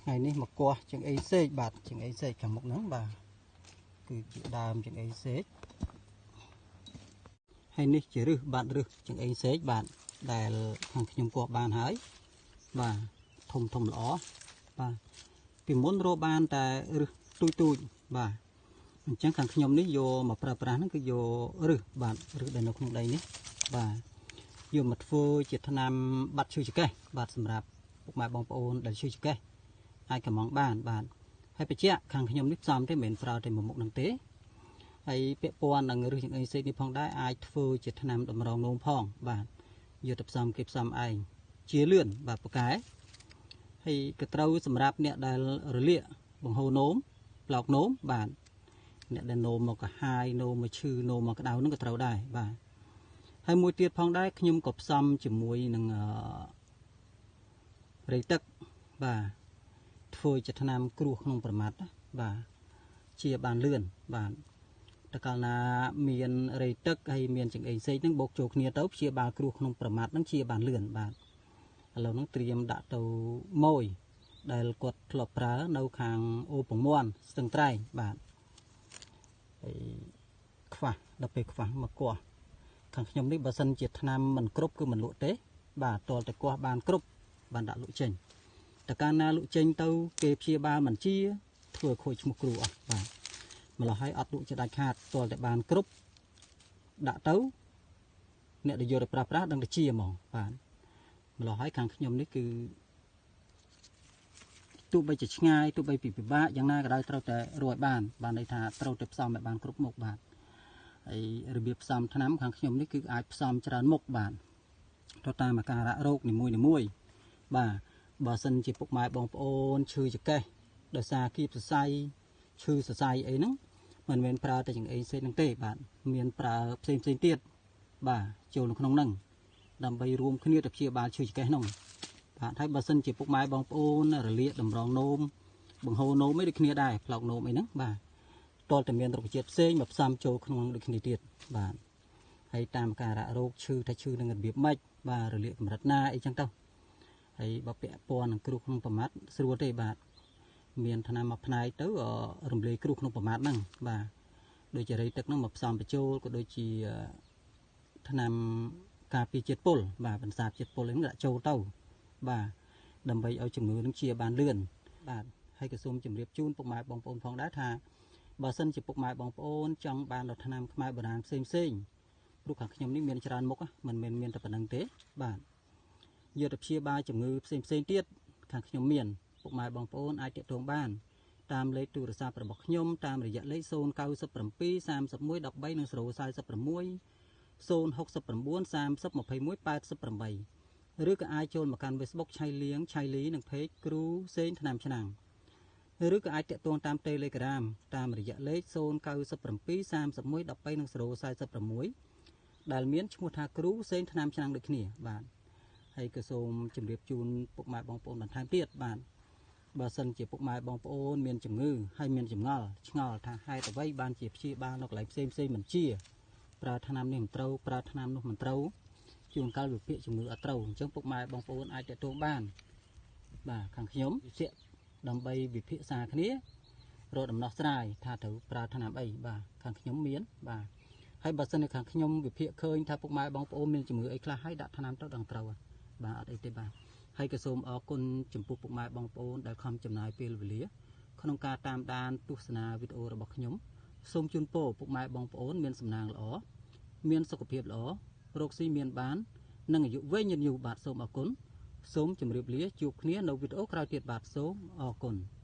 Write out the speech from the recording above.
ថ្ងៃនេះមកគាស់ចង្អេរសេកបាទចង្អេរសេកខាងមុខហ្នឹងបាទគឺជាដើមចង្អេរសេកហើយនេះជារឹសបាទរឹសចង្អេរសេកបាទដែលខាងខ្ញុំគាស់បានហើយបាទធំធំល្អបាទពីមុនរកបានតែរឹសទូចទូចបាទអញ្ចឹងខាងខ្ញុំនេះយកមកប្រើប្រាស់ហ្នឹងគឺយករឹសបាទរឹសដែលនៅក្នុងដីនេះបាទយកមកធ្វើជាថ្នាំបាត់ឈឺចង្កេះបាទសម្រាប់ពុកម៉ែបងប្អូនដែលឈឺចង្កេះអាចកំងបានបាទហើយបញ្ជាក់ខាងខ្ញុំនេះផ្សំទេមិនមែនប្រើតែមួយមុខនឹងទេហើយពាក់ព័ន្ធនឹងរឹសចង្អេរសេកនេះផងដែរអាចធ្វើជាថ្នាំតម្រងនោមផងបាទយកទៅផ្សំគេផ្សំឯងជាលឿនបាទប៉កែហើយក៏ត្រូវសម្រាប់អ្នកដែលរលាកបង្ហូរនោមប្លោកនោមបាទអ្នកដែលនោមមកកាហាយនោមមកឈឺនោមមកក្តៅហ្នឹងក៏ត្រូវដែរបាទហើយមួយទៀតផងដែរខ្ញុំក៏ផ្សំជាមួយនឹងរៃទឹកបាទធ្វើជាថ្នាំគ្រោះក្នុងប្រមាត់បាទជាបានលឿនបាទតើកាលណាមានរៃទឹកហើយមានចង្អេរសេកហ្នឹងបូកចូលគ្នាទៅព្យាបាលគ្រោះក្នុងប្រមាត់ហ្នឹងជាបានលឿនបាទឥឡូវហ្នឹងត្រៀមដាក់ទៅម៉ួយដែលគាត់ធ្លាប់ប្រើនៅខាងអូពងមាន់ស្ទឹងត្រែងបាទហើយខ្វះដល់ពេលខ្វះមកគាស់ខាងខ្ញុំនេះបើសិនជាថ្នាំមិនគ្រប់គឺមិនលក់ទេបាទតលតែគាស់បានគ្រប់បានដាក់លក់ចេញតើកាលណាលក់ចេញទៅគេព្យាបាលមិនជាធ្វើខូចឈ្មោះគ្រូអស់បាទម្ល៉េះហើយអត់លក់ជាដាច់ខាតតលតែបានគ្រប់ដាក់ទៅអ្នកដែលយកទៅប្រាស់ដឹងតែជាហ្មងបាទម្ល៉េះហើយខាងខ្ញុំនេះគឺទោះបីជាឆ្ងាយទោះបីពីពិបាកយ៉ាងណាក៏ដោយត្រូវតែរួចបានបានន័យថាត្រូវតែផ្សំឲ្យបានគ្រប់មុខបាទហើយរបៀបផ្សំថ្នាំខាងខ្ញុំនេះគឺអាចផ្សំច្រើនមុខបាទទៅតាមអាការៈរោគនីមួយៗបាទបើសិនជាពុកម៉ែបងប្អូនឈឺចង្កេះដោយសារគៀបសរសៃឈឺសរសៃអីហ្នឹងមិនមែនប្រើតែចង្អេរសេកហ្នឹងទេបាទមានប្រើផ្សេងផ្សេងទៀតបាទចូលនៅក្នុងហ្នឹងដើម្បីរួមគ្នាទៅព្យាបាលឈឺចង្កេះហ្នឹងបាទហើយបើសិនជាពុកម៉ែបងប្អូនរលាកតម្រងនោមបង្ហូរនោមអីដូចគ្នាដែរផ្លោកនោមអីហ្នឹងបាទតលតែមានរុក្ខជាតិផ្សេងមកផ្សំចូលក្នុងដូចគ្នាទៀតបាទហើយតាមការៈរោគឈឺថាឈឺនឹងរបៀបម៉េចបាទរលាកកម្រិតណាអីចឹងទៅហើយបើពាក់ព័ន្ធនឹងគ្រោះក្នុងប្រមាត់ស្រួលទេបាទមានថ្នាំមួយផ្នែកទៅរំលាយគ្រោះក្នុងប្រមាត់ហ្នឹងបាទដូចជារៃទឹកហ្នឹងមកផ្សំបញ្ចូលក៏ដូចជាថ្នាំការពារជាតិពុលបាទបន្សាបជាតិពុលហ្នឹងដាក់ចូលទៅបាទដើម្បីឲ្យជំងឺនឹងជាបានលឿនបាទហើយក៏សូមជម្រាបជូនពុកម៉ែបងប្អូនផងដែរថាបើសិនជាពុកម៉ែបងប្អូនចង់បានដល់ថ្នាំខ្មែរបុរាណផ្សេងផ្សេងព្រោះខាងខ្ញុំនេះមានច្រើនមុខមិនមែនមានតែប៉ុណ្្នឹងទេបាទយកទៅព្យាបាលជំងឺផ្សេងផ្សេងទៀតខាងខ្ញុំមានពុកម៉ែបងប្អូនអាចទាក់ទងបានតាមលេខទូរស័ព្ទរបស់ខ្ញុំតាមរយៈលេខ097 31 13និង046 069 30 21 88ឬក៏អាចចូលមកកាន់ Facebook ឆៃលៀងឆៃលីនិង Page គ្រូសេងថ្នាំឆ្នាំងឬក៏អាចទាក់ទងតាម Telegram តាមរយៈលេខ097 31 13និង046ដែលមានឈ្មោះថាគ្រូសេងថ្នាំឆ្នាំងដូចគ្នាបាទហើយក៏សូមជម្រាបជូនពុកម៉ែបងប្អូនបន្ថែមទៀតបាទបើសិនជាពុកម៉ែបងប្អូនមានជំងឺហើយមានចម្ងល់ឆ្ងល់ថាហេតុអ្វីបានជាព្យាបាលនៅកន្លែងផ្សេងផ្សេងមិនជាប្រើថ្នាំនេះមិនត្រូវប្រើថ្នាំនោះមិនត្រូវជួនកាលវិភាគជំងឺអត់ត្រូវអញ្ចឹងពុកម៉ែបងប្អូនអាចទាក់ទងបានបាទខាងខ្ញុំវិភាគដើម្បីវិភាគសារគ្នារកដំណោះស្រាយថាត្រូវប្រើថ្នាំអីបាទខាងខ្ញុំមានបាទហើយបើសិនជាខាងខ្ញុំវិភាគឃើញថាពុកម៉ែបងប្អូនមានជំងឺអីខ្លះហើយដាក់ថ្នាំទៅដឹងត្រូវបាទអត់អីទេបាទហើយក៏សូមអរគុណចំពោះពុកម៉ែបងប្អូនដែលខំចំណាយពេលវេលាក្នុងការតាមដានទស្សនាវីដេអូរបស់ខ្ញុំសូមជូនពរពុកម៉ែបងប្អូនមានសំណាងល្អមានសុខភាពល្អរកស៊ីមានបាននិងអាយុវែងយឺនយូរបាទសូមអរគុណសូមជម្រាបលាជួបគ្នានៅវីដេអូក្រោយទៀតបាទសូមអរគុណ។